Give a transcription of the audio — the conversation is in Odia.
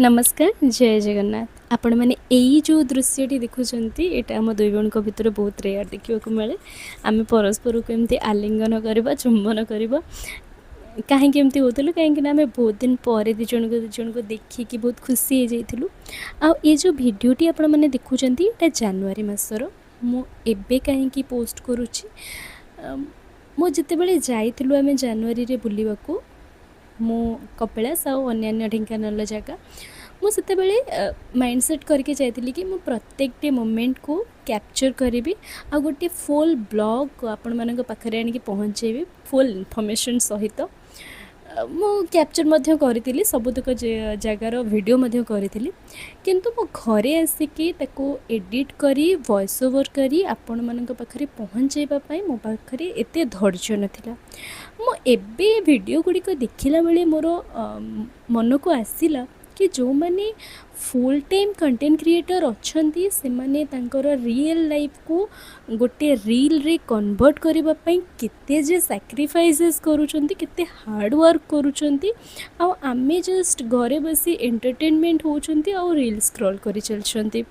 ନମସ୍କାର, ଜୟ ଜଗନ୍ନାଥ। ଆପଣମାନେ ଏଇ ଯେଉଁ ଦୃଶ୍ୟଟି ଦେଖୁଛନ୍ତି, ଏଇଟା ଆମ ଦୁଇ ଭଉଣୀଙ୍କ ଭିତରେ ବହୁତ ରେୟାର ଦେଖିବାକୁ ମିଳେ। ଆମେ ପରସ୍ପରକୁ ଏମିତି ଆଲିଙ୍ଗନ କରିବା, ଚୁମ୍ବନ କରିବା। କାହିଁକି ଏମିତି ହେଉଥିଲୁ? କାହିଁକିନା ଆମେ ବହୁତ ଦିନ ପରେ ଦୁଇ ଜଣକୁ ଦେଖିକି ବହୁତ ଖୁସି ହେଇଯାଇଥିଲୁ। ଆଉ ଏ ଯେଉଁ ଭିଡ଼ିଓଟି ଆପଣମାନେ ଦେଖୁଛନ୍ତି, ଏଇଟା ଜାନୁଆରୀ ମାସର। ମୁଁ ଏବେ କାହିଁକି ପୋଷ୍ଟ କରୁଛି? ମୁଁ ଯେତେବେଳେ ଯାଇଥିଲୁ ଆମେ ଜାନୁଆରୀରେ ବୁଲିବାକୁ, ମୁଁ କପିଳାସ ଆଉ ଅନ୍ୟାନ୍ୟ ଢେଙ୍କାନାଳର ଜାଗା, ମୁଁ ସେତେବେଳେ ମାଇଣ୍ଡ ସେଟ୍ କରିକି ଯାଇଥିଲି କି ମୁଁ ପ୍ରତ୍ୟେକଟି ମୋମେଣ୍ଟକୁ କ୍ୟାପଚର୍ କରିବି ଆଉ ଗୋଟିଏ ଫୁଲ୍ ବ୍ଲଗ୍ ଆପଣମାନଙ୍କ ପାଖରେ ଆଣିକି ପହଞ୍ଚେଇବି ଫୁଲ୍ ଇନଫର୍ମେସନ୍ ସହିତ। ମୁଁ କ୍ୟାପଚର୍ ମଧ୍ୟ କରିଥିଲି, ସବୁତକ ଜାଗାର ଭିଡ଼ିଓ ମଧ୍ୟ କରିଥିଲି। କିନ୍ତୁ ମୁଁ ଘରେ ଆସିକି ତାକୁ ଏଡ଼ିଟ୍ କରି, ଭଏସ୍ ଓଭର୍ କରି ଆପଣମାନଙ୍କ ପାଖରେ ପହଞ୍ଚେଇବା ପାଇଁ ମୋ ପାଖରେ ଏତେ ଧୈର୍ଯ୍ୟ ନଥିଲା। ମୁଁ ଏବେ ଭିଡ଼ିଓ ଗୁଡ଼ିକ ଦେଖିଲା ବେଳେ ମୋର ମନକୁ ଆସିଲା କି ଯେଉଁମାନେ ଫୁଲ୍ ଟାଇମ୍ କଣ୍ଟେଣ୍ଟ କ୍ରିଏଟର୍ ଅଛନ୍ତି, ସେମାନେ ତାଙ୍କର ରିଏଲ୍ ଲାଇଫ୍କୁ ଗୋଟେ ରିଲ୍ରେ କନଭର୍ଟ କରିବା ପାଇଁ କେତେ ଯେ ସାକ୍ରିଫାଇସେସ୍ କରୁଛନ୍ତି, କେତେ ହାର୍ଡ଼ୱାର୍କ କରୁଛନ୍ତି, ଆଉ ଆମେ ଜଷ୍ଟ ଘରେ ବସି ଏଣ୍ଟରଟେନମେଣ୍ଟ ହେଉଛନ୍ତି ଆଉ ରିଲ୍ ସ୍କ୍ରଲ୍ କରି ଚାଲିଛନ୍ତି।